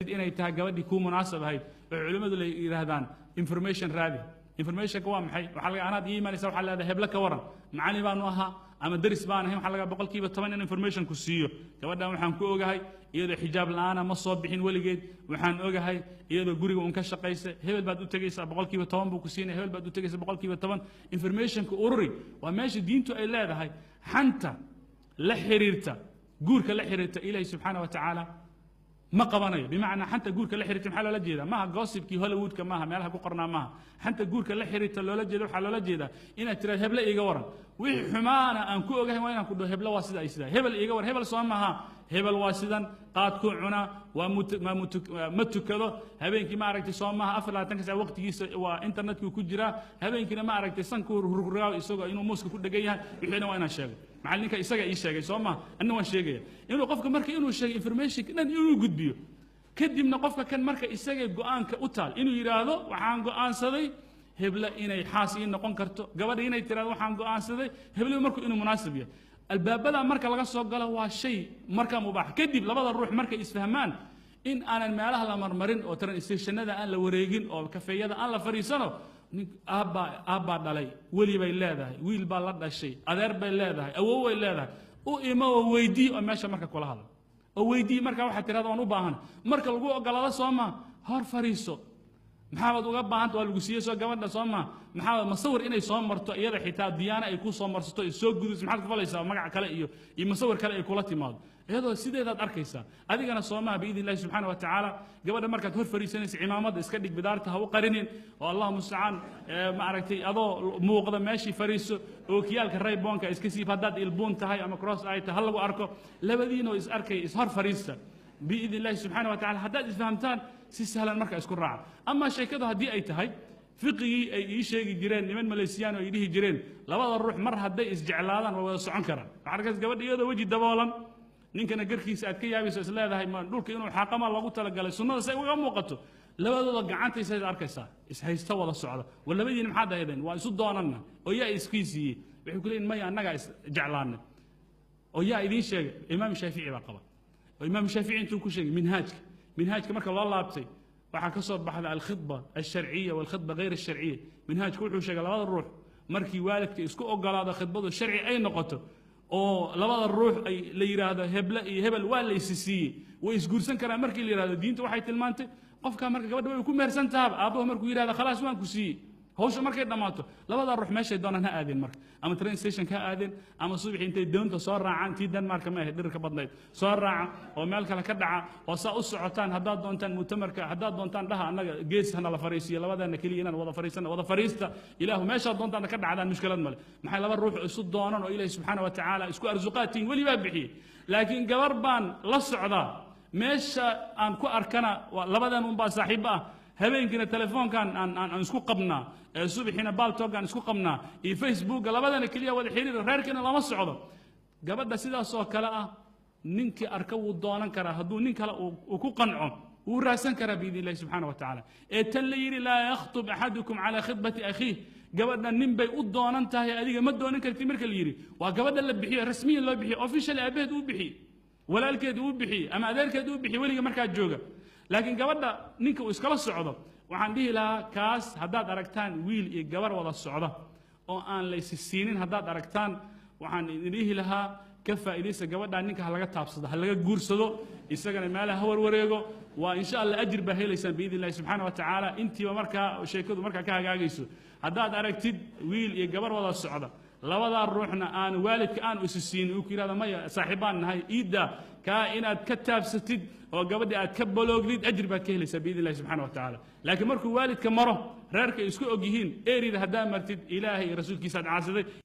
Inay tahay gabadhii kuu munaasab ahayd, waxay culimmadu la yidhaahdaan information raadi. Informationka waa maxay? Waxaa laga anaad ii imanaysa, waxaa leedahay heblo ka waran, macallin baanu ahaa ama deris baan ahay. Waxaa laga 10% in information ku siiyo. Gabadhan waxaan ku ogahay iyadoo xijaab la'aana ma soo bixin weligeed, waxaan ogahay iyadoo guriga un ka shaqaysa. Hebel baad u tegaysaa, 10% buu ku siinaya. Hebel baad u tegaysaa, 10%. Informationka ururi. Waa meesha diintu ay leedahay xanta la xiriirta guurka la xiriirta Ilaahi subxaana wa tacaala ma qabanayo. Bimacnaa, xanta guurka la xiriirta maxaa loola jeedaa? Maaha gossipkii Hollywoodka, maaha meelaha ku qornaa, maaha. Xanta guurka la xiriirta loola jeeda waxaa loola jeedaa inaad tiraad heble iiga waran, wixii xumaana aan ku ogahay waa inaan ku dhaho heble waa sida ay sidaa, hebel iiga waran, hebel soo maaha, hebel waa sidan, qaadkuu cunaa, waa ma tukado habeenkii, ma aragtay, soo maaha, 24-ka saac waqtigiisa waa internetkuu ku jiraa, habeenkiina ma aragtay sankuu rurraa isagoo inuu muuska ku dhegan yahay. Wixiina waa inaan sheego. Macallinka isaga ii sheegay soo maaha, anna waan sheegaya. Inuu qofka marka inuu sheegay informationka dhan inuu gudbiyo, kadibna qofka kan marka isagay go'aanka u taal inuu yidhaahdo waxaan go'aansaday heble inay xaas ii noqon karto, gabadha inay tirahdo waxaan go'aansaday heble markuu inuu munaasib yahay. Albaabada marka laga soo galo waa shay marka mubaax. Kadib labada ruux markay isfahmaan in aanan meelaha la marmarin oo train stationada aan la wareegin oo kafeeyada aan la fadhiisano. Nin aabbaa aabbaa dhalay, weli bay leedahay, wiil baa la dhashay, adeer bay leedahay, awow bay leedahay, u imo oo weydii oo meesha marka kula hadla oo weydii. Marka waxaad tirahda waan u baahan, marka lagu ogolaado soo maa, hor fadhiiso. Maxaabaad uga baahanta? Waa lagu siiyey soo gabadha soo maa. Maxaa masawir inay soo marto iyada xitaa diyaana ay ku soo marsato ay soo gudayso, maxaad ku falaysaa? Magac kale iyo masawir kale ay kula timaado iyadoo sideedaad arkaysaa adigana soo maha. Biidni illahi subxaana wa tacaala, gabadha markaad hor fadhiisanaysa cimaamadda iska dhig, bidaarta ha u qarinin oo Allahu mustacaan, ma aragtay, adoo muuqda meeshii fadhiiso. Ookiyaalka Ray-Banka iska siib haddaad ilbuun tahay ama cross ay tahay, ha lagu arko. Labadiinoo is arkay is hor fadhiista. Biidni illahi subxaana wa tacala, haddaad isfahamtaan si sahlan marka isku raaca. Ama sheekadu haddii ay tahay fiqigii ay ii sheegi jireen niman Maleesiyaan oo ay dhihi jireen labada ruux mar hadday isjeclaadaan waa wada socon karaan. Waxaa arkaysa gabadha iyadoo weji daboolan, ninkana garkiisa aad ka yaabayso, is leedahay ma dhulka inuu xaaqama loogu talagalay, sunnada say uga muuqato. Labadooda gacantaysa arkaysaa ishaysta wada socda. War labadiina maxaad ahaydeen? Waa isu doonanna. Oo yaa iskii siiyey? Waxay ku leeyihin maya, annagaa isjeclaanay. Oo yaa idiin sheegay? Imaam Shaafici baa qaba. Oo Imaam Shaafici intuu ku sheegay? Minhaajka. Minhaajka marka loo laabtay waxaa ka soo baxda alkhidba alsharciya walkhidba غayr alsharciya. Minhaajku wuxuu sheegay labada ruux markii waalidka isku ogolaado, khidbadu sharci ay noqoto oo labada ruux ay la yidhaahdo heble iyo hebel waa la isi siiyey, way isguursan karaan. Markii la yidhahdo, diinta waxay tilmaantay qofka marka gabadha way ku mehersan tahaba. Aabbahu markuu yidhahdo khalaas waan ku siiyey, hawsha markay dhammaato, labada ruux meeshay doonaan ha aadeen marka, ama train station ka aadeen ama subaxii intay doonta soo raacaan, tii Denmark ma ahayd dhirirka badnayd, soo raaca oo meel kale ka dhaca oo saa u socotaan. Haddaad doontaan mutamarka, haddaad doontaan dhaha annaga gees hana la fariisiyo, labadeena keliya inaan wada fariisana, wada fariista. Ilaahu meeshaad doontaan ka dhacdaan, mushkilad male. Maxay laba ruux isu doonan oo Ilaahi subxaana wa tacaala isku arsuqaatiin weli baa bixiyey. Laakiin gabar baan la socdaa, meesha aan ku arkana labadan unbaa saaxiibo ah, habeenkiina telefoonkan aan isku qabnaa, subaxiina Paltalkgaan isku qabnaa iyo Facebooka, labadana keliya wada xiriir, reerkiina lama socdo. Gabadha sidaas oo kale ah ninkii arka wuu doonan karaa. Hadduu nin kale uu ku qanco wuu raadsan karaa biidni illahi subxaana wa tacaala. Ee tan la yidhi laa yakhtub axadukum calaa khidbati akhiih, gabadha nin bay u doonan tahay, adiga ma doonan kartid marka la yidhi, waa gabadha la bixiyo, rasmiyan loo bixiyo, officially aabaheed uu bixiyey, walaalkeed uu bixiyey ama adeerkeed uu bixiyey, weliga markaa jooga. Laakiin gabadha ninka uu iskala socdo, waxaan dhihi lahaa kaas haddaad aragtaan wiil iyo gabar wada socda oo aan laysi siinin, haddaad aragtaan waxaan idin dhihi lahaa ka faa'iidaysa gabadhaa, ninka ha laga taabsado, ha laga guursado, isagana meelaha ha warwareego. Waa insha Allah ajir baa helaysaan biidni illahi subxaana wa tacaala intiiba markaa sheekadu markaa ka hagaagayso. Haddaad aragtid wiil iyo gabar wada socda, labadaa ruuxna aan waalidka aan isi siinin, uu ku yidhahdo maya, saaxiibaan nahay, iidda kaa inaad ka taabsatid oo gabadhii aad ka baloogdid, ajir baad ka helaysaa biidni illahi subxana wa tacaala. Laakiin markuu waalidka maro, reerka isku og yihiin, erida haddaa martid, Ilaahay iyo rasuulkiisaad caasiday.